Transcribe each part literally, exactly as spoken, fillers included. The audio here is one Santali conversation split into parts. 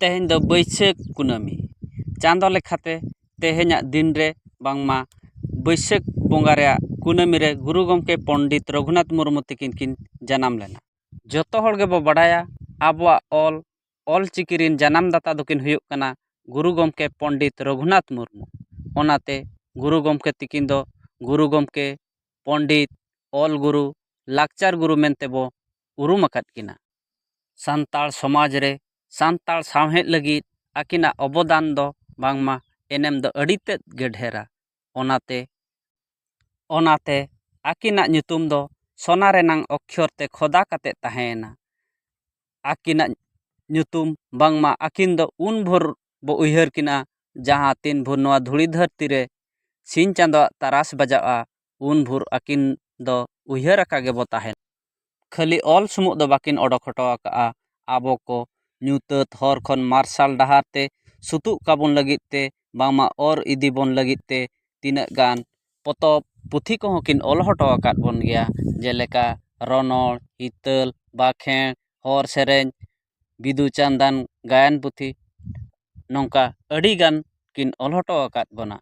ᱛᱮᱦᱮᱧ ᱫᱚ ᱵᱟᱹᱭᱥᱟᱹᱠᱷ ᱠᱩᱱᱟᱹᱢᱤ᱾ ᱪᱟᱸᱫᱚ ᱞᱮᱠᱟᱛᱮ ᱛᱮᱦᱮᱧᱟᱜ ᱫᱤᱱ ᱨᱮ ᱵᱟᱝᱢᱟ ᱵᱟᱹᱭᱥᱟᱹᱠᱷ ᱵᱚᱸᱜᱟ ᱨᱮᱭᱟᱜ ᱠᱩᱱᱟᱹᱢᱤ ᱨᱮ ᱜᱩᱨᱩ ᱜᱚᱢᱠᱮ ᱯᱚᱱᱰᱤᱛ ᱨᱚᱜᱷᱩᱱᱟᱛᱷ ᱢᱩᱨᱢᱩ ᱛᱤᱠᱤᱱ ᱠᱤᱱ ᱡᱟᱱᱟᱢ ᱞᱮᱱᱟ᱾ ᱡᱚᱛᱚ ᱦᱚᱲ ᱜᱮᱵᱚ ᱵᱟᱰᱟᱭᱟ, ᱟᱵᱚᱣᱟᱜ ᱚᱞ, ᱚᱞ ᱪᱤᱠᱤ ᱨᱤᱱ ᱡᱟᱱᱟᱢ ᱫᱟᱛᱟ ᱫᱚᱠᱤᱱ ᱦᱩᱭᱩᱜ ᱠᱟᱱᱟ ᱜᱩᱨᱩ ᱜᱚᱢᱠᱮ ᱯᱚᱱᱰᱤᱛ ᱨᱚᱜᱷᱩᱱᱟᱛᱷ ᱢᱩᱨᱢᱩ᱾ ᱚᱱᱟᱛᱮ ᱜᱩᱨᱩ ᱜᱚᱢᱠᱮ ᱛᱤᱠᱤᱱ ᱫᱚ ᱜᱩᱨᱩ ᱜᱚᱢᱠᱮ, ᱯᱚᱱᱰᱤᱛ, ᱚᱞ ᱜᱩᱨᱩ, ᱞᱟᱠᱪᱟᱨ ᱜᱩᱨᱩ ᱢᱮᱱᱛᱮ ᱵᱚ ᱩᱨᱩᱢ ᱟᱠᱟᱫ ᱠᱤᱱᱟ᱾ ᱥᱟᱱᱛᱟᱲ ᱥᱚᱢᱟᱡᱽ ᱨᱮ, ᱥᱟᱱᱛᱟᱲ ᱥᱟᱶᱦᱮᱫ ᱞᱟᱹᱜᱤᱫ ᱟᱹᱠᱤᱱᱟᱜ ᱚᱵᱚᱫᱟᱱ ᱫᱚ ᱵᱟᱝᱢᱟ ᱮᱱᱮᱢ ᱫᱚ ᱟᱹᱰᱤ ᱛᱮᱫ ᱜᱮ ᱰᱷᱮᱨᱟ᱾ ᱚᱱᱟᱛᱮ, ᱚᱱᱟᱛᱮ ᱟᱹᱠᱤᱱᱟᱜ ᱧᱩᱛᱩᱢ ᱫᱚ ᱥᱚᱱᱟ ᱨᱮᱱᱟᱝ ᱚᱠᱠᱷᱚᱨ ᱛᱮ ᱠᱷᱚᱫᱟ ᱠᱟᱛᱮ ᱛᱟᱦᱮᱸᱭᱮᱱᱟ᱾ ᱟᱹᱠᱤᱱᱟᱜ ᱧᱩᱛᱩᱢ ᱵᱟᱝᱢᱟ ᱟᱹᱠᱤᱱ ᱫᱚ ᱩᱱ ᱵᱷᱳᱨ ᱵᱚ ᱩᱭᱦᱟᱹᱨ ᱠᱤᱱᱟ, ᱡᱟᱦᱟᱸ ᱛᱤᱱ ᱵᱷᱳᱨ ᱱᱚᱣᱟ ᱫᱷᱩᱲᱤ ᱫᱷᱟᱹᱨᱛᱤ ᱨᱮ ᱥᱤᱧ ᱪᱟᱸᱫᱚᱣᱟᱜ ᱛᱟᱨᱟᱥ ᱵᱟᱡᱟᱜᱼᱟ, ᱩᱱ ᱵᱷᱳᱨ ᱟᱹᱠᱤᱱ ᱫᱚ ᱩᱭᱦᱟᱹᱨ ᱟᱠᱟ ᱜᱮᱵᱚ ᱛᱟᱦᱮᱱ᱾ ᱠᱷᱟᱹᱞᱤ ᱚᱞ ᱥᱩᱢᱩᱜ ᱫᱚ ᱵᱟᱹᱠᱤᱱ ᱚᱰᱚᱠ ᱦᱚᱴᱚ ᱟᱠᱟᱫᱼᱟ᱾ ᱟᱵᱚ ᱠᱚ ᱧᱩᱛᱟᱹᱛ ᱦᱚᱨ ᱠᱷᱚᱱ ᱢᱟᱨᱥᱟᱞ ᱰᱟᱦᱟᱨ ᱛᱮ ᱥᱩᱛᱩᱜ ᱠᱟᱵᱚᱱ ᱞᱟᱹᱜᱤᱫ ᱛᱮ, ᱵᱟᱝᱢᱟ ᱚᱨ ᱤᱫᱤ ᱵᱚᱱ ᱞᱟᱹᱜᱤᱫ ᱛᱮ ᱛᱤᱱᱟᱹᱜ ᱜᱟᱱ ᱯᱚᱛᱚᱵ ᱯᱩᱛᱷᱤ ᱠᱚᱦᱚᱸ ᱠᱤᱱ ᱚᱞ ᱦᱚᱴᱚ ᱟᱠᱟᱫ ᱵᱚᱱ ᱜᱮᱭᱟ, ᱡᱮᱞᱮᱠᱟ ᱨᱚᱱᱚᱲ, ᱦᱤᱛᱟᱹᱞ, ᱵᱟᱠᱷᱮᱬ, ᱦᱚᱨ ᱥᱮᱨᱮᱧ, ᱵᱤᱫᱩ ᱪᱟᱸᱫᱟᱱ ᱜᱟᱭᱟᱱ ᱯᱩᱛᱷᱤ, ᱱᱚᱝᱠᱟ ᱟᱹᱰᱤ ᱜᱟᱱ ᱠᱤᱱ ᱚᱞ ᱦᱚᱴᱚ ᱟᱠᱟᱫ ᱵᱚᱱᱟ᱾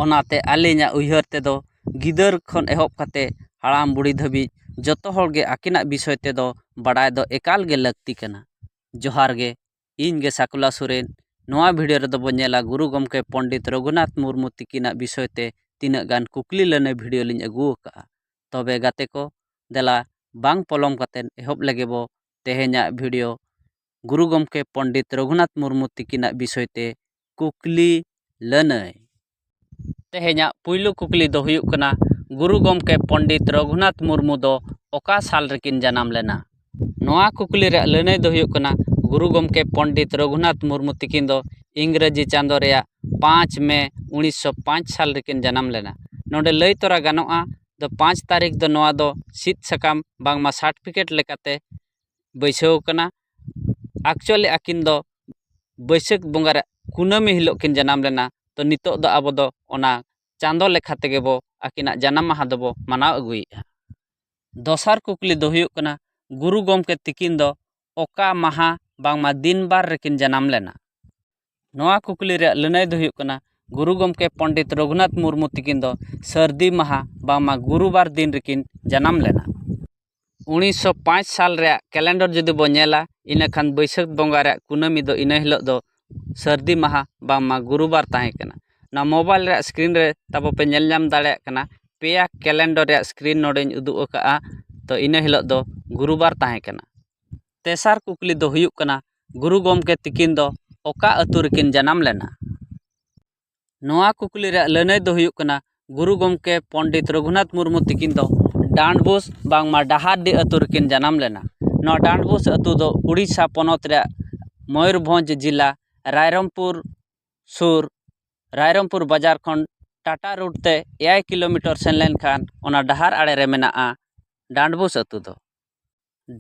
ᱚᱱᱟᱛᱮ ᱟᱹᱞᱤᱧᱟᱜ ᱩᱭᱦᱟᱹᱨ ᱛᱮᱫᱚ ᱜᱤᱫᱟᱹᱨ ᱠᱷᱚᱱ ᱮᱦᱚᱵ ᱠᱟᱛᱮ ᱦᱟᱲᱟᱢ ᱵᱩᱲᱦᱤ ᱫᱷᱟᱹᱵᱤᱡ ᱡᱚᱛᱚ ᱦᱚᱲ ᱜᱮ ᱟᱹᱠᱤᱱᱟᱜ ᱵᱤᱥᱚᱭ ᱛᱮᱫᱚ ᱵᱟᱰᱟᱭ ᱫᱚ ᱮᱠᱟᱞ ᱜᱮ ᱞᱟᱹᱠᱛᱤ ᱠᱟᱱᱟ᱾ ᱡᱚᱦᱟᱨ ᱜᱮ, ᱤᱧ ᱜᱮ ᱥᱟᱠᱩᱞᱟ ᱥᱚᱨᱮᱱ᱾ ᱱᱚᱣᱟ ᱵᱷᱤᱰᱤᱭᱳ ᱨᱮᱫᱚ ᱵᱚᱱ ᱧᱮᱞᱟ ᱜᱩᱨᱩ ᱜᱚᱢᱠᱮ ᱯᱚᱱᱰᱤᱛ ᱨᱚᱜᱷᱩᱱᱟᱛᱷ ᱢᱩᱨᱢᱩ ᱛᱤᱠᱤᱱᱟᱜ ᱵᱤᱥᱚᱭ ᱛᱮ ᱛᱤᱱᱟᱹᱜ ᱜᱟᱱ ᱠᱩᱠᱞᱤ ᱞᱟᱹᱱᱟᱹᱭ ᱵᱷᱤᱰᱤᱭᱳ ᱞᱤᱧ ᱟᱹᱜᱩ ᱟᱠᱟᱫᱼᱟ᱾ ᱛᱚᱵᱮ ᱜᱟᱛᱮ ᱠᱚ, ᱫᱮᱞᱟ ᱵᱟᱝ ᱯᱚᱞᱚᱢ ᱠᱟᱛᱮ ᱮᱦᱚᱵ ᱞᱮᱜᱮ ᱵᱚ ᱛᱮᱦᱮᱧᱟᱜ ᱵᱷᱤᱰᱤᱭᱳ ᱜᱩᱨᱩ ᱜᱚᱢᱠᱮ ᱯᱚᱱᱰᱤᱛ ᱨᱚᱜᱷᱩᱱᱟᱛᱷ ᱢᱩᱨᱢᱩ ᱛᱤᱠᱤᱱᱟᱜ ᱵᱤᱥᱚᱭ ᱛᱮ ᱠᱩᱠᱞᱤ ᱞᱟᱹᱱᱟᱹᱭ᱾ ᱛᱮᱦᱮᱧᱟᱜ ᱯᱩᱭᱞᱩ ᱠᱩᱠᱞᱤ ᱫᱚ ᱦᱩᱭᱩᱜ ᱠᱟᱱᱟ, ᱜᱩᱨᱩ ᱜᱚᱢᱠᱮ ᱯᱚᱱᱰᱤᱛ ᱨᱚᱜᱷᱩᱱᱟᱛᱷ ᱢᱩᱨᱢᱩ ᱫᱚ ᱚᱠᱟ ᱥᱟᱞ ᱨᱮᱠᱤᱱ ᱡᱟᱱᱟᱢ ᱞᱮᱱᱟ? ᱱᱚᱣᱟ ᱠᱩᱠᱞᱤ ᱨᱮᱭᱟᱜ ᱞᱟᱹᱱᱟᱹᱭ ᱫᱚ ᱦᱩᱭᱩᱜ ᱠᱟᱱᱟ, ᱜᱩᱨᱩ ᱜᱚᱢᱠᱮ ᱯᱚᱱᱰᱤᱛ ᱨᱚᱜᱷᱩᱱᱟᱛᱷ ᱢᱩᱨᱢᱩ ᱛᱤᱠᱤᱱ ᱫᱚ ᱤᱝᱨᱮᱡᱤ ᱪᱟᱸᱫᱚ ᱨᱮᱭᱟᱜ ᱯᱟᱸᱪ ᱢᱮ ᱩᱱᱤᱥᱥᱚ ᱯᱟᱸᱪ ᱥᱟᱞ ᱨᱮᱠᱤᱱ ᱡᱟᱱᱟᱢ ᱞᱮᱱᱟ᱾ ᱱᱚᱰᱮ ᱞᱟᱹᱭ ᱛᱚᱨᱟ ᱜᱟᱱᱚᱜᱼᱟ, ᱫᱚ ᱯᱟᱸᱪ ᱛᱟᱹᱨᱤᱠᱷ ᱫᱚ ᱱᱚᱣᱟ ᱫᱚ ᱥᱤᱫ ᱥᱟᱠᱟᱢ ᱵᱟᱝᱢᱟ ᱥᱟᱨᱴᱤᱯᱷᱤᱠᱮᱴ ᱞᱮᱠᱟᱛᱮ ᱵᱟᱹᱭᱥᱟᱹᱣ ᱠᱟᱱᱟ᱾ ᱮᱠᱪᱩᱭᱮᱞᱤ ᱟᱹᱠᱤᱱ ᱫᱚ ᱵᱟᱹᱭᱥᱟᱹᱠᱷ ᱵᱚᱸᱜᱟ ᱨᱮ ᱠᱩᱱᱟᱹᱢᱤ ᱦᱤᱞᱳᱜ ᱠᱤᱱ ᱡᱟᱱᱟᱢ ᱞᱮᱱᱟ᱾ ᱛᱚ ᱱᱤᱛᱚᱜ ᱫᱚ ᱟᱵᱚ ᱫᱚ ᱚᱱᱟ ᱪᱟᱸᱫᱚ ᱞᱮᱠᱷᱟ ᱛᱮᱜᱮ ᱵᱚ ᱟᱹᱠᱤᱱᱟᱜ ᱡᱟᱱᱟᱢ ᱢᱟᱦᱟ ᱫᱚᱵᱚ ᱢᱟᱱᱟᱣ ᱟᱹᱜᱩᱭᱮᱫᱼᱟ᱾ ᱫᱚᱥᱟᱨ ᱠᱩᱠᱞᱤ ᱫᱚ ᱦᱩᱭᱩᱜ ᱠᱟᱱᱟ, ᱜᱩᱨᱩ ᱜᱚᱢᱠᱮ ᱛᱤᱠᱤᱱ ᱫᱚ ᱚᱠᱟ ᱢᱟᱦᱟ ᱵᱟᱝᱢᱟ ᱫᱤᱱ ᱵᱟᱨ ᱨᱮᱠᱤᱱ ᱡᱟᱱᱟᱢ ᱞᱮᱱᱟ? ᱱᱚᱣᱟ ᱠᱩᱠᱞᱤ ᱨᱮᱭᱟᱜ ᱞᱟᱹᱱᱟᱹᱭ ᱫᱚ ᱦᱩᱭᱩᱜ ᱠᱟᱱᱟ, ᱜᱩᱨᱩ ᱜᱚᱢᱠᱮ ᱯᱚᱱᱰᱤᱛ ᱨᱚᱜᱷᱩᱱᱟᱛᱷ ᱢᱩᱨᱢᱩ ᱛᱤᱠᱤᱱ ᱫᱚ ᱥᱟᱹᱨᱫᱤ ᱢᱟᱦᱟ ᱵᱟᱝᱢᱟ ᱜᱩᱨᱩᱵᱟᱨ ᱫᱤᱱ ᱨᱮᱠᱤᱱ ᱡᱟᱱᱟᱢ ᱞᱮᱱᱟ᱾ ᱩᱱᱤᱥᱥᱚ ᱯᱟᱸᱪ ᱥᱟᱞ ᱨᱮᱭᱟᱜ ᱠᱮᱞᱮᱱᱰᱚᱨ ᱡᱩᱫᱤ ᱵᱚ ᱧᱮᱞᱟ, ᱤᱱᱟᱹᱠᱷᱟᱱ ᱵᱟᱹᱭᱥᱟᱹᱠᱷ ᱵᱚᱸᱜᱟ ᱨᱮᱭᱟᱜ ᱠᱩᱱᱟᱹᱢᱤ ᱫᱚ ᱤᱱᱟᱹ ᱦᱤᱞᱳᱜ ᱫᱚ ᱥᱟᱹᱨᱫᱤ ᱢᱟᱦᱟ ᱵᱟᱝᱢᱟ ᱜᱩᱨᱩᱵᱟᱨ ᱛᱟᱦᱮᱸ ᱠᱟᱱᱟ᱾ ᱱᱚᱣᱟ ᱢᱳᱵᱟᱭᱤᱞ ᱨᱮᱭᱟᱜ ᱥᱠᱨᱤᱱ ᱨᱮ ᱛᱟᱵᱚ ᱯᱮ ᱧᱮᱞ ᱧᱟᱢ ᱫᱟᱲᱮᱭᱟᱜ ᱠᱟᱱᱟ, ᱯᱮᱭᱟ ᱠᱮᱞᱮᱱᱰᱚᱨ ᱨᱮᱭᱟᱜ ᱥᱠᱨᱤᱱ ᱱᱚᱰᱮᱧ ᱩᱫᱩᱜ ᱟᱠᱟᱫᱼᱟ᱾ ᱛᱚ, ᱤᱱᱟᱹ ᱦᱤᱞᱳᱜ ᱫᱚ ᱜᱩᱨᱩᱵᱟᱨ ᱛᱟᱦᱮᱸ ᱠᱟᱱᱟ᱾ ᱛᱮᱥᱟᱨ ᱠᱩᱠᱞᱤ ᱫᱚ ᱦᱩᱭᱩᱜ ᱠᱟᱱᱟ, ᱜᱩᱨᱩ ᱜᱚᱢᱠᱮ ᱛᱤᱠᱤᱱ ᱫᱚ ᱚᱠᱟ ᱟᱹᱛᱩ ᱨᱮᱠᱤᱱ ᱡᱟᱱᱟᱢ ᱞᱮᱱᱟ? ᱱᱚᱣᱟ ᱠᱩᱠᱞᱤ ᱨᱮᱭᱟᱜ ᱞᱟᱹᱱᱟᱹᱭ ᱫᱚ ᱦᱩᱭᱩᱜ ᱠᱟᱱᱟ, ᱜᱩᱨᱩ ᱜᱚᱢᱠᱮ ᱯᱚᱱᱰᱤᱛ ᱨᱚᱜᱷᱩᱱᱟᱛᱷ ᱢᱩᱨᱢᱩ ᱛᱤᱠᱤᱱ ᱫᱚ ᱰᱟᱸᱰᱵᱳᱥ ᱵᱟᱝᱢᱟ ᱰᱟᱦᱟᱨᱰᱤ ᱟᱹᱛᱩ ᱨᱮᱠᱤᱱ ᱡᱟᱱᱟᱢ ᱞᱮᱱᱟ᱾ ᱱᱚᱣᱟ ᱰᱟᱸᱰᱵᱳᱥ ᱟᱹᱛᱩ ᱫᱚ ᱩᱲᱤᱥᱥᱟ ᱯᱚᱱᱚᱛ ᱨᱮᱭᱟᱜ ᱢᱚᱭᱩᱨᱵᱷᱚᱸᱡᱽ ᱡᱤᱞᱟ ᱨᱟᱭᱨᱚᱝᱯᱩᱨ ᱥᱩᱨ, ᱨᱟᱭᱨᱚᱝᱯᱩᱨ ᱵᱟᱡᱟᱨ ᱠᱷᱚᱱ ᱴᱟᱴᱟ ᱨᱳᱰ ᱛᱮ ᱮᱭᱟᱭ ᱠᱤᱞᱳᱢᱤᱴᱟᱨ ᱥᱮᱱ ᱞᱮᱱᱠᱷᱟᱱ ᱚᱱᱟ ᱰᱟᱦᱟᱨ ᱟᱲᱮ ᱨᱮ ᱢᱮᱱᱟᱜᱼᱟ ᱰᱟᱸᱰᱵᱳᱥ ᱟᱹᱛᱩ ᱫᱚ᱾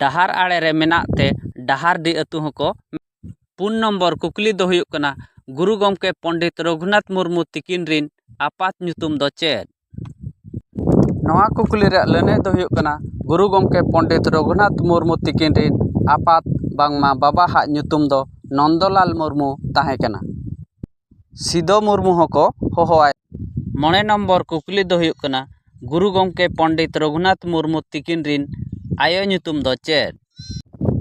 ᱰᱟᱦᱟᱨ ᱟᱲᱮ ᱨᱮ ᱢᱮᱱᱟᱜ ᱛᱮ ᱰᱟᱦᱟᱨᱰᱤ ᱟᱹᱛᱩ ᱦᱚᱸᱠᱚ᱾ ᱯᱩᱱ ᱱᱚᱢᱵᱚᱨ ᱠᱩᱠᱞᱤ ᱫᱚ ᱦᱩᱭᱩᱜ ᱠᱟᱱᱟ, ᱜᱩᱨᱩ ᱜᱚᱢᱠᱮ ᱯᱚᱱᱰᱤᱛ ᱨᱚᱜᱷᱩᱱᱟᱛᱷ ᱢᱩᱨᱢᱩ ᱛᱤᱠᱤᱱ ᱨᱤᱱ ᱟᱯᱟᱛ ᱧᱩᱛᱩᱢ ᱫᱚ ᱪᱮᱫ? ᱱᱚᱣᱟ ᱠᱩᱠᱞᱤ ᱨᱮᱭᱟᱜ ᱞᱟᱹᱱᱟᱹᱭ ᱫᱚ ᱦᱩᱭᱩᱜ ᱠᱟᱱᱟ, ᱜᱩᱨᱩ ᱜᱚᱢᱠᱮ ᱯᱚᱱᱰᱤᱛ ᱨᱚᱜᱷᱩᱱᱟᱛᱷ ᱢᱩᱨᱢᱩ ᱛᱤᱠᱤᱱ ᱨᱤᱱ ᱟᱯᱟᱛ ᱵᱟᱝᱢᱟ ᱵᱟᱵᱟ ᱦᱟᱜ ᱧᱩᱛᱩᱢ ᱫᱚ ᱱᱚᱱᱫᱚᱞᱟᱞ ᱢᱩᱨᱢᱩ ᱛᱟᱦᱮᱸ ᱠᱟᱱᱟ᱾ ᱥᱤᱫᱚ ᱢᱩᱨᱢᱩ ᱦᱚᱸᱠᱚ ᱦᱚᱦᱚᱣᱟᱭ᱾ ᱢᱚᱬᱮ ᱱᱚᱢᱵᱚᱨ ᱠᱩᱠᱞᱤ ᱫᱚ ᱦᱩᱭᱩᱜ ᱠᱟᱱᱟ, ᱜᱩᱨᱩ ᱜᱚᱢᱠᱮ ᱯᱚᱱᱰᱤᱛ ᱨᱚᱜᱷᱩᱱᱟᱛᱷ ᱢᱩᱨᱢᱩ ᱛᱤᱠᱤᱱ ᱨᱤᱱ ᱟᱭᱳ ᱧᱩᱛᱩᱢ ᱫᱚ ᱪᱮᱫ?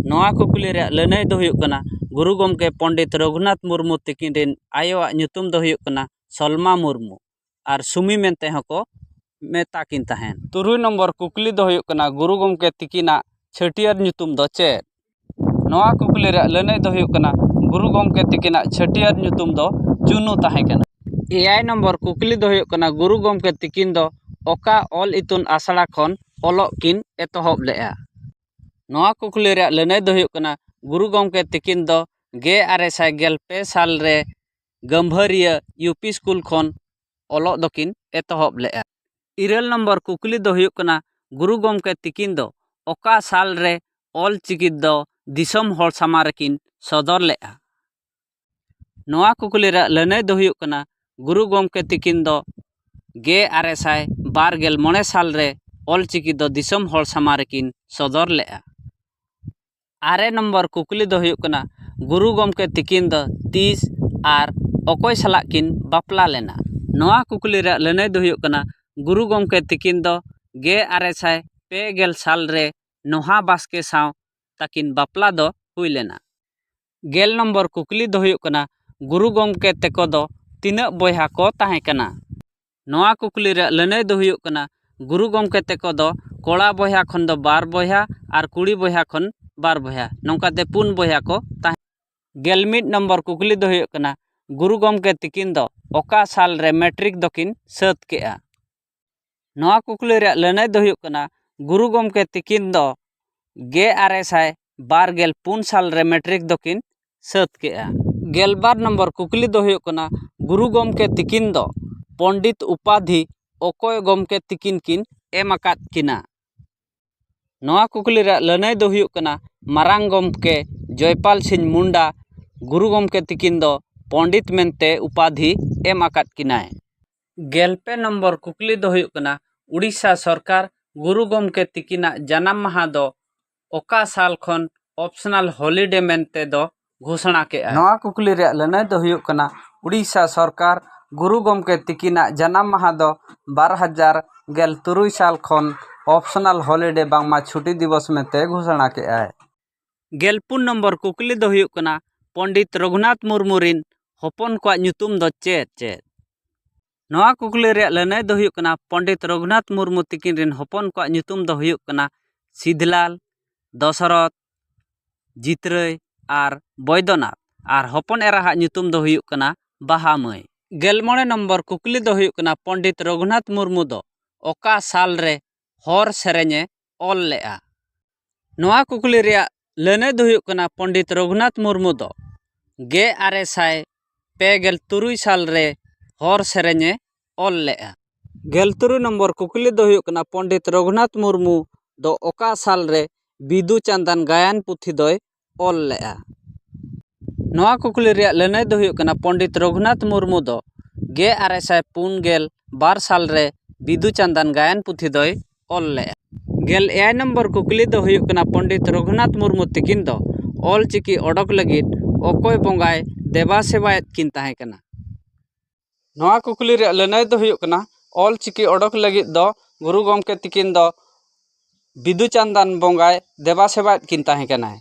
ᱱᱚᱣᱟ ᱠᱩᱠᱞᱤ ᱨᱮᱭᱟᱜ ᱞᱟᱹᱱᱟᱹᱭ ᱫᱚ ᱦᱩᱭᱩᱜ ᱠᱟᱱᱟ, ᱜᱩᱨᱩ ᱜᱚᱢᱠᱮ ᱯᱚᱱᱰᱤᱛ ᱨᱚᱜᱷᱩᱱᱟᱛᱷ ᱢᱩᱨᱢᱩ ᱛᱤᱠᱤᱱ ᱨᱤᱱ ᱟᱭᱳᱣᱟᱜ ᱧᱩᱛᱩᱢ ᱫᱚ ᱦᱩᱭᱩᱜ ᱠᱟᱱᱟ ᱥᱚᱞᱢᱟ ᱢᱩᱨᱢᱩ ᱟᱨ ᱥᱩᱢᱤ ᱢᱮᱱᱛᱮ ᱦᱚᱸᱠᱚ ᱢᱮᱛᱟ ᱠᱤᱱ ᱛᱟᱦᱮᱸᱱ᱾ ᱛᱩᱨᱩᱭ ᱱᱚᱢᱵᱚᱨ ᱠᱩᱠᱞᱤ ᱫᱚ ᱦᱩᱭᱩᱜ ᱠᱟᱱᱟ, ᱜᱩᱨᱩ ᱜᱚᱢᱠᱮ ᱛᱤᱠᱤᱱᱟᱜ ᱪᱷᱟᱹᱴᱭᱟᱹᱨ ᱧᱩᱛᱩᱢ ᱫᱚ ᱪᱮᱫ? ᱱᱚᱣᱟ ᱠᱩᱠᱞᱤ ᱨᱮᱭᱟᱜ ᱞᱟᱹᱱᱟᱹᱭ ᱫᱚ ᱦᱩᱭᱩᱜ ᱠᱟᱱᱟ, ᱜᱩᱨᱩ ᱜᱚᱢᱠᱮ ᱛᱤᱠᱤᱱᱟᱜ ᱪᱷᱟᱹᱴᱭᱟᱹᱨ ᱧᱩᱛᱩᱢ ᱫᱚ ᱪᱩᱱᱩ ᱛᱟᱦᱮᱸ ᱠᱟᱱᱟ᱾ ᱮᱭᱟᱭ ᱱᱚᱢᱵᱚᱨ ᱠᱩᱠᱞᱤ ᱫᱚ ᱦᱩᱭᱩᱜ ᱠᱟᱱᱟ, ᱜᱩᱨᱩ ᱜᱚᱢᱠᱮ ᱛᱤᱠᱤᱱ ᱫᱚ ᱚᱠᱟ ᱚᱞ ᱤᱛᱩᱱ ᱟᱥᱲᱟ ᱠᱷᱚᱱ ᱚᱞᱚᱜ ᱠᱤᱱ ᱮᱛᱚᱦᱚᱵ ᱞᱮᱫᱼᱟ? ᱱᱚᱣᱟ ᱠᱩᱠᱞᱤ ᱨᱮᱭᱟᱜ ᱞᱟᱹᱱᱟᱹᱭ ᱫᱚ ᱦᱩᱭᱩᱜ ᱠᱟᱱᱟ, ᱜᱩᱨᱩ ᱜᱚᱢᱠᱮ ᱛᱤᱠᱤᱱ ᱫᱚ ᱜᱮᱞ ᱟᱨᱮ ᱥᱟᱭ ᱜᱮᱞ ᱯᱮ ᱥᱟᱞ ᱨᱮ ᱜᱟᱹᱢᱵᱷᱟᱹᱨᱤᱭᱟᱹ ᱭᱩ ᱯᱤ ᱥᱠᱩᱞ ᱠᱷᱚᱱ ᱚᱞᱚᱜ ᱫᱚᱠᱤᱱ ᱮᱛᱚᱦᱚᱵ ᱞᱮᱫᱼᱟ᱾ ᱤᱨᱟᱹᱞ ᱱᱚᱢᱵᱚᱨ ᱠᱩᱠᱞᱤ ᱫᱚ ᱦᱩᱭᱩᱜ ᱠᱟᱱᱟ, ᱜᱩᱨᱩ ᱜᱚᱢᱠᱮ ᱛᱤᱠᱤᱱ ᱫᱚ ᱚᱠᱟ ᱥᱟᱞ ᱨᱮ ᱚᱞ ᱪᱤᱠᱤ ᱫᱚ ᱫᱤᱥᱚᱢ ᱦᱚᱲ ᱥᱟᱢᱟᱝ ᱨᱮᱠᱤᱱ ᱥᱚᱫᱚᱨ ᱞᱮᱫᱼᱟ? ᱱᱚᱣᱟ ᱠᱩᱠᱞᱤ ᱨᱮᱭᱟᱜ ᱞᱟᱹᱱᱟᱹᱭ ᱫᱚ ᱦᱩᱭᱩᱜ ᱠᱟᱱᱟ, ᱜᱩᱨᱩ ᱜᱚᱢᱠᱮ ᱛᱤᱠᱤᱱ ᱫᱚ ᱜᱮᱞ ᱟᱨᱮ ᱥᱟᱭ ᱵᱟᱨ ᱜᱮᱞ ᱢᱚᱬᱮ ᱥᱟᱞ ᱨᱮ ᱚᱞ ᱪᱤᱠᱤ ᱫᱚ ᱫᱤᱥᱚᱢ ᱦᱚᱲ ᱥᱟᱢᱟᱝ ᱨᱮᱠᱤᱱ ᱥᱚᱫᱚᱨ ᱞᱮᱫᱼᱟ᱾ ᱟᱨᱮ ᱱᱚᱢᱵᱚᱨ ᱠᱩᱠᱞᱤ ᱫᱚ ᱦᱩᱭᱩᱜ ᱠᱟᱱᱟ, ᱜᱩᱨᱩ ᱜᱚᱢᱠᱮ ᱛᱤᱠᱤᱱ ᱫᱚ ᱛᱤᱥ ᱟᱨ ᱚᱠᱚᱭ ᱥᱟᱞᱟᱜ ᱠᱤᱱ ᱵᱟᱯᱞᱟ ᱞᱮᱱᱟ? ᱱᱚᱣᱟ ᱠᱩᱠᱞᱤ ᱨᱮᱭᱟᱜ ᱞᱟᱹᱱᱟᱹᱭ ᱫᱚ ᱦᱩᱭᱩᱜ ᱠᱟᱱᱟ, ᱜᱩᱨᱩ ᱜᱚᱢᱠᱮ ᱛᱤᱠᱤᱱ ᱫᱚ ᱜᱮᱞ ᱟᱨᱮ ᱥᱟᱭ ᱯᱮ ᱜᱮᱞ ᱥᱟᱞ ᱨᱮ ᱱᱚᱦᱟ ᱵᱟᱥᱠᱮ ᱥᱟᱶ ᱛᱟᱹᱠᱤᱱ ᱵᱟᱯᱞᱟ ᱫᱚ ᱦᱩᱭ ᱞᱮᱱᱟ᱾ ᱜᱮᱞ ᱱᱚᱢᱵᱚᱨ ᱠᱩᱠᱞᱤ ᱫᱚ ᱦᱩᱭᱩᱜ ᱠᱟᱱᱟ, ᱜᱩᱨᱩ ᱜᱚᱢᱠᱮ ᱛᱮᱠᱚ ᱫᱚ ᱛᱤᱱᱟᱹᱜ ᱵᱚᱭᱦᱟ ᱠᱚ ᱛᱟᱦᱮᱸ ᱠᱟᱱᱟ? ᱱᱚᱣᱟ ᱠᱩᱠᱞᱤ ᱨᱮᱭᱟᱜ ᱞᱟᱹᱱᱟᱹᱭ ᱫᱚ ᱦᱩᱭᱩᱜ ᱠᱟᱱᱟ, ᱜᱩᱨᱩ ᱜᱚᱢᱠᱮ ᱛᱮᱠᱚ ᱫᱚ ᱠᱚᱲᱟ ᱵᱚᱭᱦᱟ ᱠᱷᱚᱱ ᱫᱚ ᱵᱟᱨ ᱵᱚᱭᱦᱟ ᱟᱨ ᱠᱩᱲᱤ ᱵᱚᱭᱦᱟ ᱠᱷᱚᱱ ᱵᱟᱨ ᱵᱚᱭᱦᱟ, ᱱᱚᱝᱠᱟᱛᱮ ᱯᱩᱱ ᱵᱚᱭᱦᱟ ᱠᱚ ᱛᱟᱦᱮᱸ᱾ ᱜᱮᱞ ᱢᱤᱫ ᱱᱚᱢᱵᱚᱨ ᱠᱩᱠᱞᱤ ᱫᱚ ᱦᱩᱭᱩᱜ ᱠᱟᱱᱟ, ᱜᱩᱨᱩ ᱜᱚᱢᱠᱮ ᱛᱤᱠᱤᱱ ᱫᱚ ᱚᱠᱟ ᱥᱟᱞ ᱨᱮ ᱢᱮᱴᱨᱤᱠ ᱫᱚᱠᱤᱱ ᱥᱟᱹᱛ ᱠᱮᱜᱼᱟ? ᱱᱚᱣᱟ ᱠᱩᱠᱞᱤ ᱨᱮᱭᱟᱜ ᱞᱟᱹᱱᱟᱹᱭ ᱫᱚ ᱦᱩᱭᱩᱜ ᱠᱟᱱᱟ, ᱜᱩᱨᱩ ᱜᱚᱢᱠᱮ ᱛᱤᱠᱤᱱ ᱫᱚ ᱜᱮᱞ ᱟᱨᱮ ᱥᱟᱭ ᱵᱟᱨ ᱜᱮᱞ ᱯᱩᱱ ᱥᱟᱞ ᱨᱮ ᱢᱮᱴᱨᱤᱠ ᱫᱚᱠᱤᱱ ᱥᱟᱹᱛ ᱠᱮᱜᱼᱟ᱾ ᱜᱮᱞ ᱵᱟᱨ ᱱᱚᱢᱵᱚᱨ ᱠᱩᱠᱞᱤ ᱫᱚ ᱦᱩᱭᱩᱜ ᱠᱟᱱᱟ, ᱜᱩᱨᱩ ᱜᱚᱢᱠᱮ ᱛᱤᱠᱤᱱ ᱫᱚ ᱯᱚᱱᱰᱤᱛ ᱩᱯᱟᱫᱷᱤ ᱚᱠᱚᱭ ᱜᱚᱢᱠᱮ ᱛᱤᱠᱤᱱ ᱠᱤᱱ ᱮᱢ ᱟᱠᱟᱫ ᱠᱤᱱᱟ? ᱱᱚᱣᱟ ᱠᱩᱠᱞᱤ ᱨᱮᱭᱟᱜ ᱞᱟᱹᱱᱟᱹᱭ ᱫᱚ ᱦᱩᱭᱩᱜ ᱠᱟᱱᱟ, ᱢᱟᱨᱟᱝ ᱜᱚᱢᱠᱮ ᱡᱚᱭᱯᱟᱞ ᱥᱤᱝ ᱢᱩᱱᱰᱟ ᱜᱩᱨᱩ ᱜᱚᱢᱠᱮ ᱛᱤᱠᱤᱱ ᱫᱚ ᱯᱚᱱᱰᱤᱛ ᱢᱮᱱᱛᱮ ᱩᱯᱟᱫᱷᱤ ᱮᱢ ᱟᱠᱟᱫ ᱠᱤᱱᱟᱭ᱾ ᱜᱮᱞ ᱯᱮ ᱱᱚᱢᱵᱚᱨ ᱠᱩᱠᱞᱤ ᱫᱚ ᱦᱩᱭᱩᱜ ᱠᱟᱱᱟ, ᱩᱲᱤᱥᱥᱟ ᱥᱚᱨᱠᱟᱨ ᱜᱩᱨᱩ ᱜᱚᱢᱠᱮ ᱛᱤᱠᱤᱱᱟᱜ ᱡᱟᱱᱟᱢ ᱢᱟᱦᱟ ᱫᱚ ᱚᱠᱟ ᱥᱟᱞ ᱠᱷᱚᱱ ᱚᱯᱥᱚᱱᱟᱞ ᱦᱚᱞᱤᱰᱮ ᱢᱮᱱᱛᱮ ᱫᱚ ᱜᱷᱳᱥᱚᱱᱟ ᱠᱮᱜᱼᱟ? ᱱᱚᱣᱟ ᱠᱩᱠᱞᱤ ᱨᱮᱭᱟᱜ ᱞᱟᱹᱱᱟᱹᱭ ᱫᱚ ᱦᱩᱭᱩᱜ ᱠᱟᱱᱟ, ᱩᱲᱤᱥᱥᱟ ᱥᱚᱨᱠᱟᱨ ᱜᱩᱨᱩ ᱜᱚᱢᱠᱮ ᱛᱤᱠᱤᱱᱟᱜ ᱡᱟᱱᱟᱢ ᱢᱟᱦᱟ ᱫᱚ ᱵᱟᱨ ᱦᱟᱡᱟᱨ ᱜᱮᱞ ᱛᱩᱨᱩᱭ ᱥᱟᱞ ᱠᱷᱚᱱ ᱚᱯᱥᱚᱱᱟᱞ ᱦᱚᱞᱤᱰᱮ ᱵᱟᱝᱢᱟ ᱪᱷᱩᱴᱤ ᱫᱤᱵᱚᱥ ᱢᱮᱱᱛᱮ ᱜᱷᱳᱥᱚᱱᱟ ᱠᱮᱜᱼᱟᱭ᱾ ᱜᱮᱞ ᱯᱩᱱ ᱱᱚᱢᱵᱚᱨ ᱠᱩᱠᱞᱤ ᱫᱚ ᱦᱩᱭᱩᱜ ᱠᱟᱱᱟ, ᱯᱚᱱᱰᱤᱛ ᱨᱚᱜᱷᱩᱱᱟᱛᱷ ᱢᱩᱨᱢᱩ ᱨᱤᱱ ᱦᱚᱯᱚᱱ ᱠᱚᱣᱟᱜ ᱧᱩᱛᱩᱢ ᱫᱚ ᱪᱮᱫ ᱪᱮᱫ? ᱱᱚᱣᱟ ᱠᱩᱠᱞᱤ ᱨᱮᱭᱟᱜ ᱞᱟᱹᱱᱟᱹᱭ ᱫᱚ ᱦᱩᱭᱩᱜ ᱠᱟᱱᱟ, ᱯᱚᱱᱰᱤᱛ ᱨᱚᱜᱷᱩᱱᱟᱛᱷ ᱢᱩᱨᱢᱩ ᱛᱤᱠᱤᱱ ᱨᱤᱱ ᱦᱚᱯᱚᱱ ᱠᱚᱣᱟᱜ ᱧᱩᱛᱩᱢ ᱫᱚ ᱦᱩᱭᱩᱜ ᱠᱟᱱᱟ ᱥᱤᱫᱷᱞᱟᱞ, ᱫᱚᱥᱚᱨᱚᱛᱷ, ᱡᱤᱛᱨᱟᱹᱭ ᱟᱨ ᱵᱚᱭᱫᱚᱱᱟᱛᱷ᱾ ᱟᱨ ᱦᱚᱯᱚᱱ ᱮᱨᱟᱦᱟᱜ ᱧᱩᱛᱩᱢ ᱫᱚ ᱦᱩᱭᱩᱜ ᱠᱟᱱᱟ ᱵᱟᱦᱟ ᱢᱟᱹᱭ᱾ ᱜᱮᱞ ᱢᱚᱬᱮ ᱱᱚᱢᱵᱚᱨ ᱠᱩᱠᱞᱤ ᱫᱚ ᱦᱩᱭᱩᱜ ᱠᱟᱱᱟ, ᱯᱚᱱᱰᱤᱛ ᱨᱚᱜᱷᱩᱱᱟᱛᱷ ᱢᱩᱨᱢᱩ ᱫᱚ ᱚᱠᱟ ᱥᱟᱞ ᱨᱮ ᱦᱚᱨ ᱥᱮᱨᱮᱧᱮ ᱚᱞ ᱞᱮᱜᱼᱟ? ᱱᱚᱣᱟ ᱠᱩᱠᱞᱤ ᱨᱮᱭᱟᱜ ᱞᱟᱹᱱᱟᱹᱭ ᱫᱚ ᱦᱩᱭᱩᱜ ᱠᱟᱱᱟ, ᱯᱚᱱᱰᱤᱛ ᱨᱚᱜᱷᱩᱱᱟᱛᱷ ᱢᱩᱨᱢᱩ ᱫᱚ ᱜᱮᱞ ᱟᱨᱮ ᱥᱟᱭ ᱯᱮ ᱜᱮᱞ ᱛᱩᱨᱩᱭ ᱥᱟᱞ ᱨᱮ ᱦᱚᱨ ᱥᱮᱨᱮᱧᱮ ᱚᱞ ᱞᱮᱜᱼᱟ᱾ ᱜᱮᱞ ᱛᱩᱨᱩᱭ ᱱᱚᱢᱵᱚᱨ ᱠᱩᱠᱞᱤ ᱫᱚ ᱦᱩᱭᱩᱜ ᱠᱟᱱᱟ, ᱯᱚᱱᱰᱤᱛ ᱨᱚᱜᱷᱩᱱᱟᱛᱷ ᱢᱩᱨᱢᱩ ᱫᱚ ᱚᱠᱟ ᱥᱟᱞ ᱨᱮ ᱵᱤᱫᱩ ᱪᱟᱸᱫᱟᱱ ᱜᱟᱭᱟᱱ ᱯᱩᱛᱷᱤ ᱫᱚᱭ ᱚᱞ ᱞᱮᱜᱼᱟ? ᱱᱚᱣᱟ ᱠᱩᱠᱞᱤ ᱨᱮᱭᱟᱜ ᱞᱟᱹᱱᱟᱹᱭ ᱫᱚ ᱦᱩᱭᱩᱜ ᱠᱟᱱᱟ, ᱯᱚᱱᱰᱤᱛ ᱨᱚᱜᱷᱩᱱᱟᱛᱷ ᱢᱩᱨᱢᱩ ᱫᱚ ᱜᱮᱞ ᱟᱨᱮ ᱥᱟᱭ ᱯᱩᱱ ᱜᱮᱞ ᱵᱟᱨ ᱥᱟᱞ ᱨᱮ ᱵᱤᱫᱩ ᱪᱟᱸᱫᱟᱱ ᱜᱟᱭᱟᱱ ᱯᱩᱛᱷᱤ ᱫᱚᱭ ᱚᱞ ᱞᱮᱜᱼᱟ᱾ ᱜᱮᱞ ᱮᱭᱟᱭ ᱱᱚᱢᱵᱚᱨ ᱠᱩᱠᱞᱤ ᱫᱚ ᱦᱩᱭᱩᱜ ᱠᱟᱱᱟ, ᱯᱚᱱᱰᱤᱛ ᱨᱚᱜᱷᱩᱱᱟᱛᱷ ᱢᱩᱨᱢᱩ ᱛᱤᱠᱤᱱ ᱫᱚ ᱚᱞ ᱪᱤᱠᱤ ᱚᱰᱚᱠ ᱞᱟᱹᱜᱤᱫ ᱚᱠᱚᱭ ᱵᱚᱸᱜᱟᱭ ᱫᱮᱵᱟ ᱥᱮᱵᱟᱭᱮᱫ ᱠᱤᱱ ᱛᱟᱦᱮᱸ ᱠᱟᱱᱟ? ᱱᱚᱣᱟ ᱠᱩᱠᱞᱤ ᱨᱮᱭᱟᱜ ᱞᱟᱹᱱᱟᱹᱭ ᱫᱚ ᱦᱩᱭᱩᱜ ᱠᱟᱱᱟ, ᱚᱞ ᱪᱤᱠᱤ ᱚᱰᱚᱠ ᱞᱟᱹᱜᱤᱫ ᱫᱚ ᱜᱩᱨᱩ ᱜᱚᱢᱠᱮ ᱛᱤᱠᱤᱱ ᱫᱚ ᱵᱤᱫᱩ ᱪᱟᱸᱫᱟᱱ ᱵᱚᱸᱜᱟᱭ ᱫᱮᱵᱟ ᱥᱮᱵᱟᱭᱮᱫ ᱠᱤᱱ ᱛᱟᱦᱮᱸ ᱠᱟᱱᱟᱭ᱾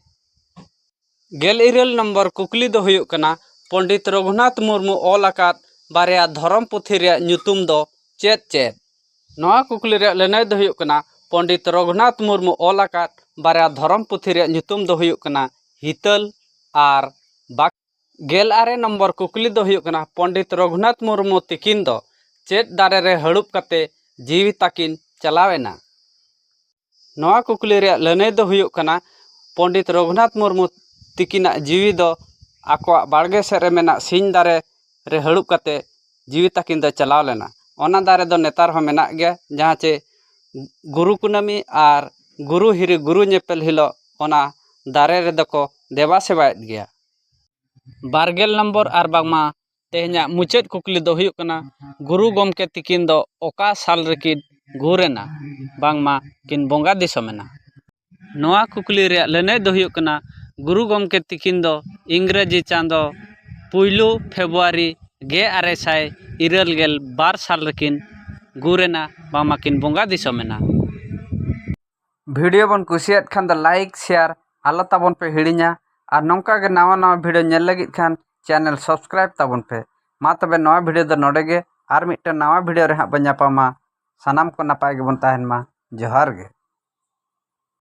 ᱜᱮᱞ ᱤᱨᱟᱹᱞ ᱱᱚᱢᱵᱚᱨ ᱠᱩᱠᱞᱤ ᱫᱚ ᱦᱩᱭᱩᱜ ᱠᱟᱱᱟ, ᱯᱚᱱᱰᱤᱛ ᱨᱚᱜᱷᱩᱱᱟᱛᱷ ᱢᱩᱨᱢᱩ ᱚᱞ ᱟᱠᱟᱫ ᱵᱟᱨᱭᱟ ᱫᱷᱚᱨᱚᱢ ᱯᱩᱛᱷᱤ ᱨᱮᱭᱟᱜ ᱧᱩᱛᱩᱢ ᱫᱚ ᱪᱮᱫ ᱪᱮᱫ? ᱱᱚᱣᱟ ᱠᱩᱠᱞᱤ ᱨᱮᱭᱟᱜ ᱞᱟᱹᱱᱟᱹᱭ ᱫᱚ ᱦᱩᱭᱩᱜ ᱠᱟᱱᱟ, ᱯᱚᱱᱰᱤᱛ ᱨᱚᱜᱷᱩᱱᱟᱛᱷ ᱢᱩᱨᱢᱩ ᱚᱞ ᱟᱠᱟᱫ ᱵᱟᱨᱭᱟ ᱫᱷᱚᱨᱚᱢ ᱯᱩᱛᱷᱤ ᱨᱮᱭᱟᱜ ᱧᱩᱛᱩᱢ ᱫᱚ ᱦᱩᱭᱩᱜ ᱠᱟᱱᱟ ᱦᱤᱛᱟᱹᱞ ᱟᱨ ᱵᱟᱠ᱾ ᱜᱮᱞ ᱟᱨᱮ ᱱᱚᱢᱵᱚᱨ ᱠᱩᱠᱞᱤ ᱫᱚ ᱦᱩᱭᱩᱜ ᱠᱟᱱᱟ, ᱯᱚᱱᱰᱤᱛ ᱨᱚᱜᱷᱩᱱᱟᱛᱷ ᱢᱩᱨᱢᱩ ᱛᱤᱠᱤᱱ ᱫᱚ ᱪᱮᱫ ᱫᱟᱨᱮ ᱨᱮ ᱦᱟᱹᱲᱩᱵ ᱠᱟᱛᱮ ᱡᱤᱣᱤ ᱛᱟᱹᱠᱤᱱ ᱪᱟᱞᱟᱣ ᱮᱱᱟ? ᱱᱚᱣᱟ ᱠᱩᱠᱞᱤ ᱨᱮᱭᱟᱜ ᱞᱟᱹᱱᱟᱹᱭ ᱫᱚ ᱦᱩᱭᱩᱜ ᱠᱟᱱᱟ, ᱯᱚᱱᱰᱤᱛ ᱨᱚᱜᱷᱩᱱᱟᱛᱷ ᱢᱩᱨᱢᱩ ᱛᱤᱠᱤᱱᱟᱜ ᱡᱤᱣᱤ ᱫᱚ ᱟᱠᱚᱣᱟᱜ ᱵᱟᱲᱜᱮ ᱥᱮᱫ ᱨᱮ ᱢᱮᱱᱟᱜ ᱥᱤᱧ ᱫᱟᱨᱮ ᱨᱮ ᱦᱟᱹᱲᱩᱵ ᱠᱟᱛᱮ ᱡᱤᱣᱤ ᱛᱟᱹᱠᱤᱱ ᱫᱚ ᱪᱟᱞᱟᱣ ᱞᱮᱱᱟ᱾ ᱚᱱᱟ ᱫᱟᱨᱮ ᱫᱚ ᱱᱮᱛᱟᱨ ᱦᱚᱸ ᱢᱮᱱᱟᱜ ᱜᱮᱭᱟ, ᱡᱟᱦᱟᱸ ᱪᱮ ᱜᱩᱨᱩ ᱠᱩᱱᱟᱹᱢᱤ ᱟᱨ ᱜᱩᱨᱩ ᱦᱤᱨᱤ ᱜᱩᱨᱩ ᱧᱮᱯᱮᱞ ᱦᱤᱞᱳᱜ ᱚᱱᱟ ᱫᱟᱨᱮ ᱨᱮᱫᱚ ᱠᱚ ᱫᱮᱵᱟ ᱥᱮᱵᱟᱭᱮᱫ ᱜᱮᱭᱟ᱾ ᱵᱟᱨ ᱜᱮᱞ ᱱᱚᱢᱵᱚᱨ ᱟᱨ ᱵᱟᱝᱢᱟ ᱛᱮᱦᱮᱧᱟᱜ ᱢᱩᱪᱟᱹᱫ ᱠᱩᱠᱞᱤ ᱫᱚ ᱦᱩᱭᱩᱜ ᱠᱟᱱᱟ, ᱜᱩᱨᱩ ᱜᱚᱢᱠᱮ ᱛᱤᱠᱤᱱ ᱫᱚ ᱚᱠᱟ ᱥᱟᱞ ᱨᱮᱠᱤᱱ ᱜᱩᱨ ᱮᱱᱟ, ᱵᱟᱝᱢᱟ ᱠᱤᱱ ᱵᱚᱸᱜᱟ ᱫᱤᱥᱚᱢ ᱮᱱᱟ? ᱱᱚᱣᱟ ᱠᱩᱠᱞᱤ ᱨᱮᱭᱟᱜ ᱞᱟᱹᱱᱟᱹᱭ ᱫᱚ ᱦᱩᱭᱩᱜ ᱠᱟᱱᱟ, ᱜᱩᱨᱩ ᱜᱚᱢᱠᱮ ᱛᱤᱠᱤᱱ ᱫᱚ ᱤᱝᱨᱮᱡᱤ ᱪᱟᱸᱫᱚ ᱯᱩᱭᱞᱩ ᱯᱷᱮᱵᱽᱨᱩᱣᱟᱨᱤ ᱜᱮᱞ ᱟᱨᱮ ᱥᱟᱭ ᱤᱨᱟᱹᱞ ᱜᱮᱞ ᱵᱟᱨ ᱥᱟᱞ ᱨᱮᱠᱤᱱ ᱜᱩᱨ ᱮᱱᱟ, ᱵᱟᱝᱢᱟ ᱠᱤᱱ ᱵᱚᱸᱜᱟ ᱫᱤᱥᱚᱢ ᱮᱱᱟ᱾ ᱵᱷᱤᱰᱤᱭᱳ ᱵᱚᱱ ᱠᱩᱥᱤᱭᱟᱫ ᱠᱷᱟᱱ ᱫᱚ ᱞᱟᱭᱤᱠ, ᱥᱮᱭᱟᱨ ᱟᱞᱚ ᱛᱟᱵᱚᱱ ᱯᱮ ᱦᱤᱲᱤᱧᱟ᱾ ᱟᱨ ᱱᱚᱝᱠᱟ ᱜᱮ ᱱᱟᱣᱟ ᱱᱟᱣᱟ ᱵᱷᱤᱰᱤᱭᱳ ᱧᱮᱞ ᱞᱟᱹᱜᱤᱫ ᱠᱷᱟᱱ ᱪᱮᱱᱮᱞ ᱥᱟᱵᱥᱠᱨᱟᱭᱤᱵ ᱛᱟᱵᱚᱱ ᱯᱮ᱾ ᱢᱟ ᱛᱚᱵᱮ ᱱᱚᱣᱟ ᱵᱷᱤᱰᱤᱭᱳ ᱫᱚ ᱱᱚᱰᱮ ᱜᱮ, ᱟᱨ ᱢᱤᱫᱴᱟᱝ ᱱᱟᱣᱟ ᱵᱷᱤᱰᱤᱭᱳ ᱨᱮ ᱦᱟᱸᱜ ᱵᱚᱱ ᱧᱟᱯᱟᱢᱟ᱾ ᱥᱟᱱᱟᱢ ᱠᱚ ᱱᱟᱯᱟᱭ ᱜᱮᱵᱚᱱ ᱛᱟᱦᱮᱱ ᱢᱟ᱾ ᱡᱚᱦᱟᱨ ᱜᱮ᱾